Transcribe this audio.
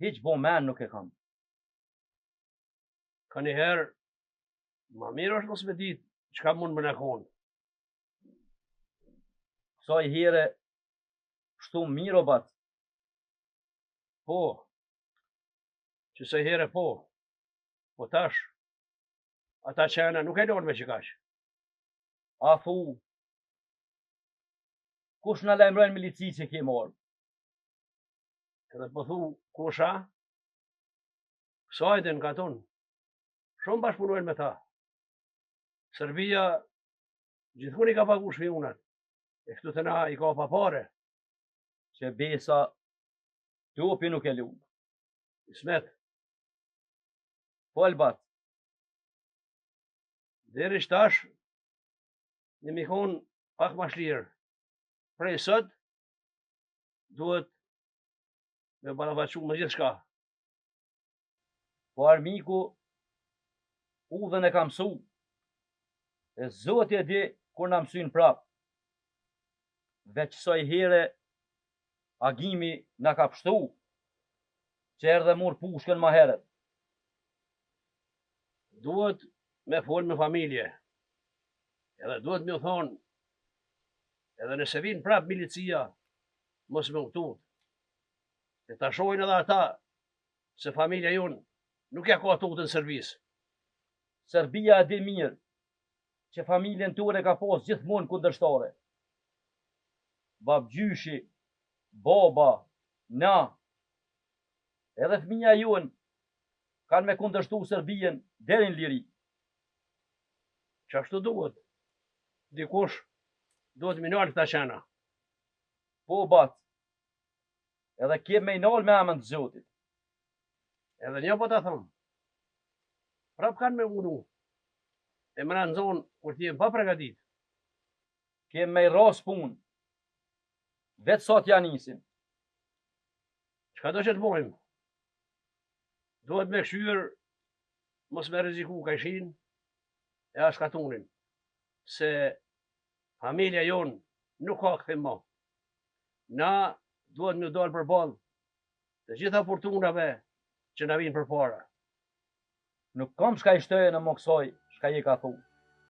Hiç bo men nuk e kam. Kanjëherë, ma mirë është mos me ditë çka mund me na konë. Kësaj here, shtu mirë o bac. Po, qësaj here po, po tash, ata qena nuk e lonë me qekaq. A thu, kush na lajmëron milici që kem armë? Edhe po thu, kush a? Kësajde në katun, shumë bashkëpunojnë me ta. Serbia gjithkun i ka pagu shpijunat, e këtu te na i ka pa pare. Që besa, topi nuk e lu. Ismet. Fol bac. Deri qetash, jemi konë pak ma shlirë. Prej sot, duhet me ballafaqu me gjithçka. Po armiku udhën e ka mësu, e zoti e di kur na mësyn prap. Veç kësaj here Agimi na ka pshtu, që erdh e mur pushkën ma herët. Duhet me fol me familje, edhe duhet me ju thonë, edhe nëse vin prap milicia, mos me u tut. E ta shohin edhe ata se familja jonë nuk ja ka tutën Serbisë. Serbia e di mirë që familjen tonë e ka pas gjithmonë kundërshtare. Babgjyshi, baba, na, edhe fëmija jonë kanë me kundërshtu Serbinë deri në liri. Qashtu duhet. Dikush duhet m'i nalë këta qena. Po, bac, edhe kem me i nalë me emën të Zotit. Edhe një po ta thom. Prap kanë me unu. E me na nxonë kur të jem pa pregadit. Kem me i rras punë. Veç sa t'ja nisim. Çka do që të bojmë? Duhet me kqyrë, mos me rreziku kajshinë e as katunin, se familja jonë nuk ka kthim mo. Na duhet me dalë përballë të gjitha furtunave që na vijnë përpara. Nuk kam çka i shtoj mo kësaj çka je ka thu.